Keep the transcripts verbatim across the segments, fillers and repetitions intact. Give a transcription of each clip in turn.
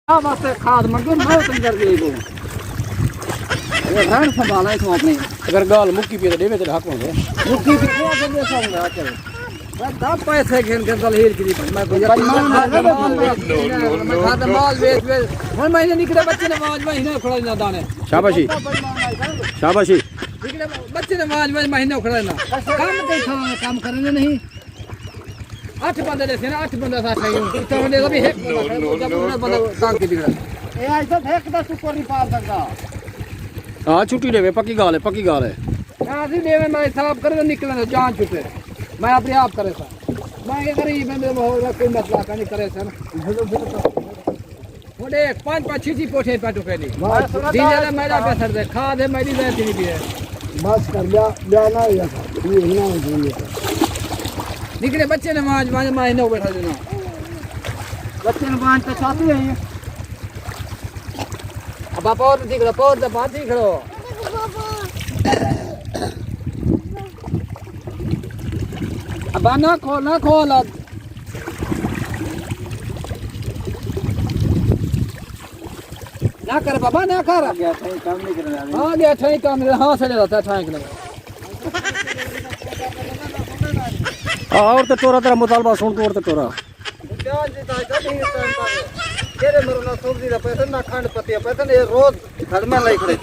آ واسطے کھاد منگے، میں تم کر کے کو۔ یہ رہن سنبھالا اس اپنے۔ اگر گال مکی پی تو ڈیوے تے حق ہوندے۔ مکی پی کو اگر دے سو ہوندے آ چلے۔ میں دا پیسے گھن کے دلہیر کی نہیں، میں کوئی بھائی مان نہ کرے۔ میں کھاتا مال ویچ ویچ۔ ہن میں نکلے بچے نماز میں ہی نہ کھڑا نہ دانے۔ شاباشی۔ شاباشی۔ نکلے بچے نماز میں مہینے کھڑا نہ۔ کام تے تھا، کام کرنے نہیں۔ اٹھ بندے دے سن، اٹھ بندے ساتھ آئے ہوں۔ تو نے بھی ایک بندہ کھڑا، جب انہاں بندہ تنگ کی دکھڑا۔ اے آج تک ایک دا سپر نہیں پال سکدا۔ ہاں، چھٹی ڈیوے، پکی گال ہے، پکی گال ہے۔ ہاں، اسی ڈیوے میں حساب کرے تو نکلے نا، جان چھٹے۔ میں اپنے آپ کرے سا۔ میں یہ غریب بندے میں ہو کوئی مسئلہ کا نہیں کرے سن۔ ہݨ ݙیکھ، پنج پنج چھی چھی پوٹھے پہ ٹکے ݙی۔ بس، دیجے تے میݙا پہ سڑدے، کھا دے میݙی زیادتی نہیں پی ہے۔ بس کر، ٻیا، ٻیا نہ ہویا کر، یہ نہ ہو جائیں گے۔ نکلے بچے نے مانج، مانج، مانج نہ بیٹھا دینا۔ بچے نے مانج تو چاہتے ہیں۔ اب آپ اور تھی کھڑو، اور دبا تھی کھڑو۔ ابا نہ کھول، نہ کھول۔ نہ کر بابا، نہ کر۔ آ گیا ٹھائیں کام نہیں کرنا۔ آ گیا ٹھائیں کام نہیں کرنا۔ ہاں، سڑے رہتا ہے ٹھائیں کرنا۔ اور تے ٹورا تیرا مطالبہ سن کو، اور تے ٹورا۔ جان جی، تاں کبھی نہیں کرتا۔ تیرے مرو نہ سبزی دا پیسہ، نہ کھنڈ پتی دا پیسہ، یہ روز گھر میں لائی کھڑے۔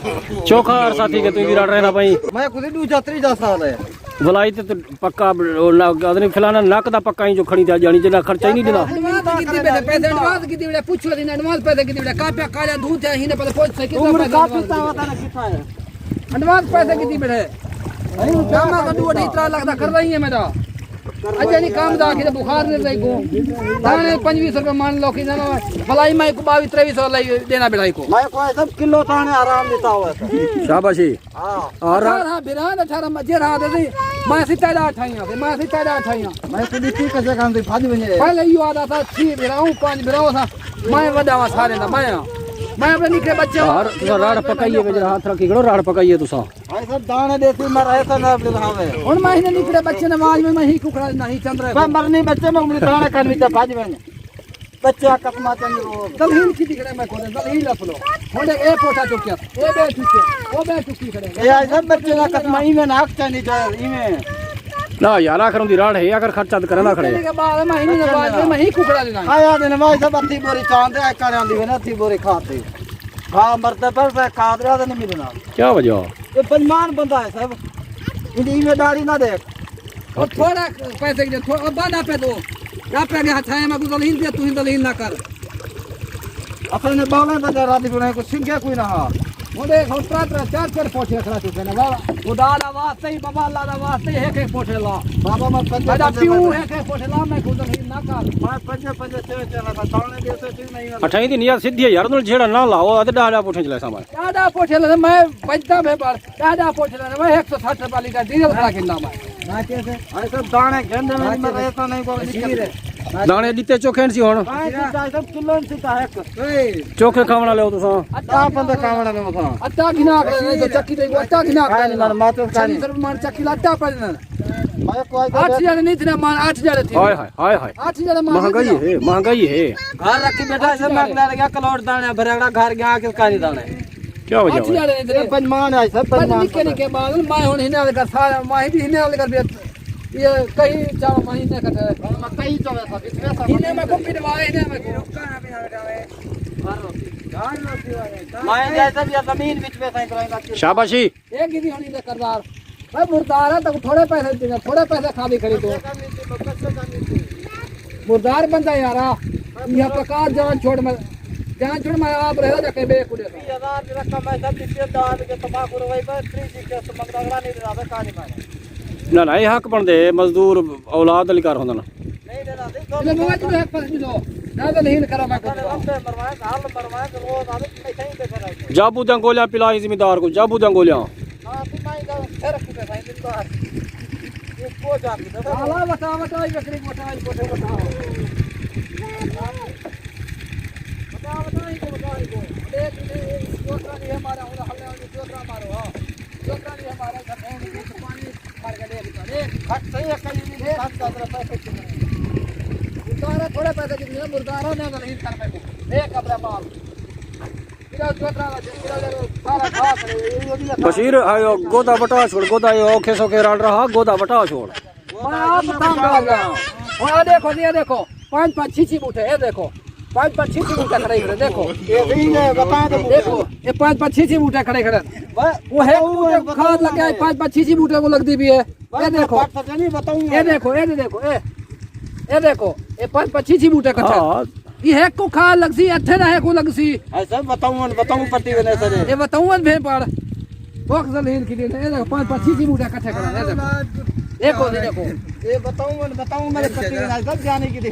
چوکھا عرصہ تھی کہ توں دی رڑ رہنا پئی۔ میں کچھ ݙوجھا تریجھا سال ہے۔ بلائی تے تو پکا ب-، او نہ، ادنی فلانا نک دا پکا ہی جو کھڑی تھا جانی، جنہاں خرچہ ہی نہیں دینا۔ ایڈوانس کیتی بیٹھے، پیسے ایڈوانس کیتی بیٹھے، پچھو دین ایڈوانس پیسے کیتی بیٹھے، کاپیا کالا دھو تھیا ہی نے پتہ پہنچ سکے عمر کتنا کافی ایڈوانس تھا، کیتا۔ پتہ نہ کتنا ہے۔ ایڈوانس پیسے کیتی بیٹھے۔ نہیں، کام آ کدو اٹھی ترا لکھ دا کر رہی ہے میرا۔ اچھا نہیں کام دا کہ بخار نے رہی کو۔ دانے پنجویس روپے مان لو کہ جانا، بلائی میں کو باوی تریوی سو لائی دینا بڑھائی کو۔ میں کوئی سب کلو دانے آرام دیتا ہوا ہے۔ شاباشی۔ ہاں۔ اور اٹھارہ بھرا، اٹھارہ مجھے رہا دے دی۔ میں سی تیرا اٹھائیاں، میں سی تیرا اٹھائیاں۔ میں تو ݙتی کسے کام دی بھڄ ونڄے۔ پہلے یو آدا تھا، چھی بھرا ہوں، پنج بھرا ہوں تھا۔ میں وݙا ہاں سارے دا، میں ہاں۔ میں اپنے نکے بچے ہاں۔ اور تساں راڑ پکائیے، وچ ہاتھ رکھی کھڑو، راڑ پکائیے تساں۔ بھائی صاحب، دانے دیسی مر ایسا نہ اپنے ہاوے۔ ہن میں ہی نکڑے بچے نے آواز میں، میں ہی ککڑا نہیں چندرے۔ میں مرنی بچے میں عمر دانے کر وچ بھڄ ونڄ۔ بچہ قسمہ چنگ روز۔ دلہیل کھدی کھڑے میں کھوتے، دلہیل اپلو۔ ہونڈے اے پوٹا چکیا، اے بے چکیا، او بے چکی کھڑے۔ اے آج سب بچے دا قسمہ ایویں نہ حق چاہنی جائے، ایویں۔ نہ یار، آخر اوندی راڑ ہے، آخر خرچہ تے کرنا کھڑے۔ اتنے کے بعد میں ہی نے بعد میں ہی ککڑا لینا۔ آیا دے نماز سب اتھی بوری چاند ہے، کر آندی ہے نا، اتھی بوری کھاتے۔ کھا مرتے پر سے کھا دے نہیں ملنا۔ کیا وجہ؟ یہ بےمان بندہ ہے صاحب۔ ایندی ایویں داڑھی نہ دیکھ۔ او تھوڑا پیسے کے تھوڑا بندہ پہ دو۔ یا پہ گیا تھا میں کو دلیل دے، تو ہی دلیل نہ کر۔ اپنے نے بالا دا جا راتی بنائے کو سنگے کوئی نہ ہا۔ وہ دیکھ، ہم ترا ترا چار چار پوٹھے کھڑا چکے نا بابا۔ خدا دا واسطہ ہی، بابا اللہ دا واسطہ ہی، ایک ایک پوٹھے لا۔ بابا میں پنجے میرا پنجے پیو میں ایک ایک پوٹھے لا، میں کو دلیل نہ کر۔ میں پنجے پنجے چھ چھ لا، تانے دے سے چیز نہیں ہے۔ اٹھائیں دی نیت سدھی ہے یار، انہوں نے جھیڑا نہ لاؤ، تے ڈاڈا پوٹھے چلے سامان۔ ڈاڈا پوٹھے لا، میں بچتا میں بار۔ ݙاہ ݙاہ پوٹھے لینے، میں ہک سو سٹھ روپے لیٹر ڈیزل کھڑا گھندا میں۔ ایسا دانے گھندے میں، میں ایسا نہیں بول۔ دانے ݙتے چوکھے سی ہݨ۔ کلو سی تا ہک۔ چوکھے کھاوݨ والے ہو تساں۔ اٹا بندے کھاوݨ والے ہو تساں۔ اٹا گھنا کے نہیں تو چکی تے اٹا گھنا کے۔ ماچس کھانی۔ چالیس روپے مان چکی لا اٹا پڑنا۔ اٹھ جنے نہیں تھے مان، اٹھ جنے تھے۔ ہائے ہائے، ہائے ہائے۔ اٹھ جنے مان مہنگائی ہے، مہنگائی ہے۔ گھر رکھی بیٹھا، اسے میں لے گیا کلوڑ دانے، بھرے گھر گیا کس کھانی دانے۔ کیا وجہ اٹھ ہے؟ جنے اتنے۔ پنج مان آئے سب، پنج مان نکے نکے ٻال، میں ہݨ ہنے والے گھر سارا، میں بھی ہنے والے گھر بھی، یہ کہیں چاہ میں ہنے کٹے۔ میں کہیں چاہ ویسا، کس ویسا ہنے میں کو پٹوائے، ہنے میں کو۔ میں جیسا بھی زمین بچ ویسا ہی کرائیں گا۔ شاباشی۔ اے کیتی ہونی تے کردار۔ اے مردار ہے، تاں تھوڑے پیسے ݙیندے، تھوڑے پیسے کھا بھی کھڑی تو۔ مردار بندہ یارا، یہ پکا جان چھوڑ میں، جان چھوڑ میں آپ رہا جا کے بے کڑے۔ بیس ہزار دی رقم ہے سب ݙتی، دان کے تماکو روائی پر تری جی کے تو منگدا اگلا نہیں دینا، کہانی مانے۔ نہ، نہ، یہ حق بندے، مزدور اولاد علی کار ہوندن۔ نہیں دینا، نہیں، لے مواد میں حق پر دو، نہ تو نہیں کرا میں کو۔ مروائے، حال مروائے، روز آوے، میں کہیں پہ کرائی۔ جابو دیاں گولیاں پلائی زمیندار کو، جابو دیاں گولیاں۔ ہاں، تو میں ادھر پھر رکھوں گا، بھائی، دن بعد۔ یہ کو جا کے دے۔ آلا وٹا وٹا، یہ بکری وٹا، یہ کوٹھے وٹا۔ وٹا وٹا، یہ وٹا، یہ کو۔ دیکھ، یہ دوسرا نہیں ہے ہمارا، ہمارا حل ہے، دوسرا مارو، ہاں۔ دوسرا نہیں ہے ہمارا، ادھر ہے نہیں، تو پانی مار کے دیکھ، دیکھ۔ حق صحیح ہے، کہیں نہیں، دیکھ۔ سات ہزار پیسے کتنے ہیں؟ سارا تھوڑے پیسے کتنے مردارا نے دلیل کر پے کو۔ اے قبر مال۔ میرا چوترا لا جس میرا لے سارا کھا کرے، یہ بھی بشیر، آیو گودا بٹا چھوڑ، گودا آیو اوکھے سوکھے رل رہا، گودا بٹا چھوڑ۔ میں آپ تنگ آ گیا۔ ہاں، دیکھو، یہ دیکھو، پانچ پانچ چھی چھی بوٹے، یہ دیکھو، پانچ پانچ چھی چھی بوٹے کھڑے ہوئے، دیکھو۔ یہ بھی نے بتا دے۔ دیکھو، یہ پانچ پانچ چھی چھی بوٹے کھڑے کھڑے۔ وہ ہے بوٹے کھاد لگا ہے، پانچ پانچ چھی چھی بوٹے کو لگتی بھی ہے۔ یہ دیکھو۔ بات سچ نہیں بتاؤں یہ میں۔ دیکھو، یہ دیکھو، اے، اے دیکھو، اے پانچ پانچ چھی چھی بوٹے کٹھے۔ ہاں۔ یہ ہے کو کھا لگسی، اتھے نہ ہے کو لگسی۔ ایسا بتاؤں، بتاؤں پٹی بنے سرے۔ یہ بتاؤں بھے پڑ۔ بوک ذلیل کی دین، اے دیکھو، پانچ پانچ چھی چھی بوٹے کٹھے کرے، اے دیکھو۔ دیکھو، یہ دیکھو۔ یہ بتاؤں، بتاؤں میں پٹی بنے سب جانے کی دے۔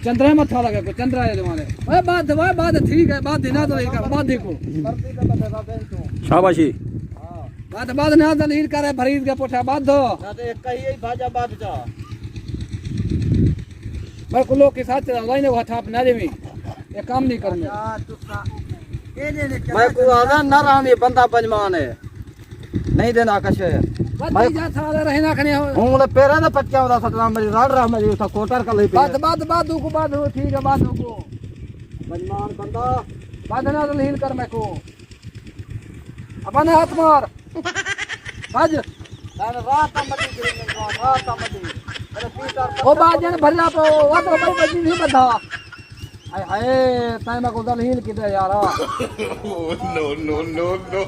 چندرا متھا لگا کو، چندرا ہے دیوانے۔ اے بات، اے بات ٹھیک ہے، بات دینا تو نہیں کر، بات دیکھو۔ شاباشی۔ بات، بات نہ دلیل کرے، فرید کے پوچھا، بات دو۔ نہ تو ایک کہی ہی بھاجا بات جا۔ میں کو لوگ کے ساتھ چلا، اللہ نے وہ تھاپ نہ دیویں۔ یہ کام نہیں کرنے۔ میں کو آدھا نہ رہا، یہ بندہ بنمان ہے۔ نہیں دینا کش ہے۔ بات میں جا تھا، رہنا کھنے ہو۔ ہوں لے پیرا دا پچا ہوتا ستنا، میری راڑ رہا، میری اتھا کوٹر کا لئی پیا۔ بات، بات، بات دو کو، بات دو، ٹھیک ہے، بات دو کو۔ بنمان بندہ۔ بات نہ دلیل کر میں کو۔ ابا نے ہاتھ مار۔ بھج۔ نہ، نہ، رات آ مدی گرین جوان، رات آ مدی۔ میرے پیتر او با جن بھریا پو، وا تو بھائی بجی نہیں بدھا۔ ہائے ہائے، تائیں میں کو دلہیل کی دے یارا۔ نو، نو، نو، نو۔